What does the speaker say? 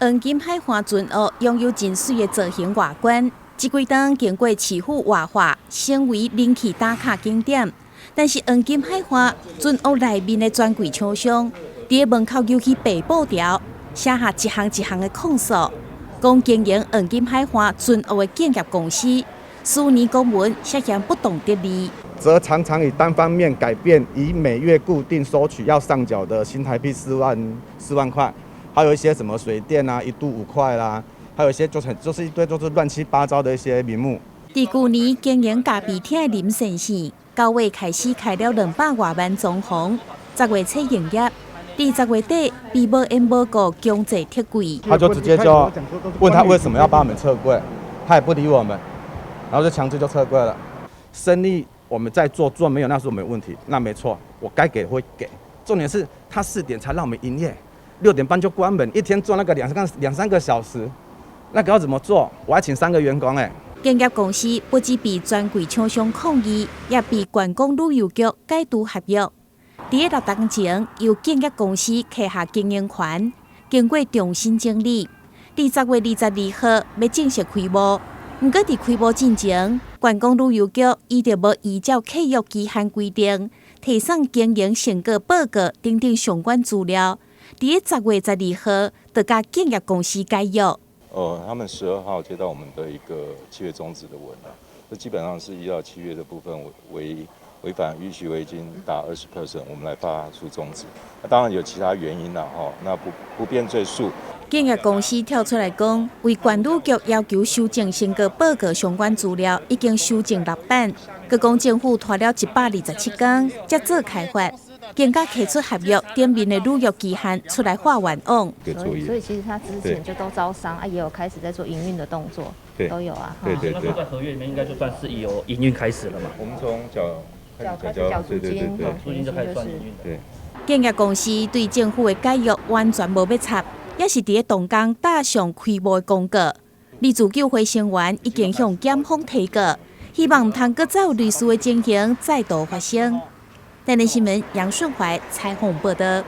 黃金海岸船屋擁有真媠的造型外觀，這幾冬經過市府活化，成為人氣打卡景點。但是黃金海岸船屋內面的專櫃廠商，佇咧門口趯起白布條，寫下一項一項的控訴，講經營黃金海岸船屋的建業公司，書面公文涉嫌不當得利。則常常以單方面改變，以每月固定收取要上繳的新台幣4萬塊，還有一些什麼水電啊，一度5塊啦，還有一些就是一堆都是亂七八糟的一些名目。佇舊年經營咖啡廳的林先生，9月開始開了200外萬裝潢，10月初營業，佇10月底被無緣無故強制撤櫃。他就直接就問他為什麼要把我們撤櫃，他也不理我們，然後就強制就撤櫃了。生意我們在做，做沒有那是我們問題，那沒錯，我該給會給。重點是他4點才讓我們營業，6點半就關門，一天做那個兩三個小時，那個要怎麼做？我還請三個員工欸。建業公司不只被專櫃廠商抗議，也被觀光旅遊局解除合約。佇咧6冬前，由建業公司旗下經營權，經過重新整理，佇10月22號欲正式開幕。毋過佇開幕進前，觀光旅遊局依著無依照契約期限規定，提送經營成果報告等等相關資料，佇咧10月12號就共建業公司解約。哦，他們12號接到我們的一個契約終止的文了，這基本上是依照契約的部分違反逾期違金達20%，我們來發出終止。那當然有其他原因啦，哈，那不便贅述。建業公司跳出來講，為觀旅局要求修正成果報告相關資料，已經修正六版。閣講政府拖了127天才做開發，更加提出合約頂面的履約期限出來畫冤枉。所以其實他之前就都招商啊，也有開始在做營運的動作，都有啊。對對對。在合約裡面應該就算是有營運開始了嘛。我們從繳開始繳租金，租金就開始算營運。對。建業公司對政府的解約完全無欲插，也是佇咧動工搭上開幕的公告。而自救會成員已經向檢方提告，希望毋通閣再有類似的情形再度發生。台南新聞楊順懷採訪報道。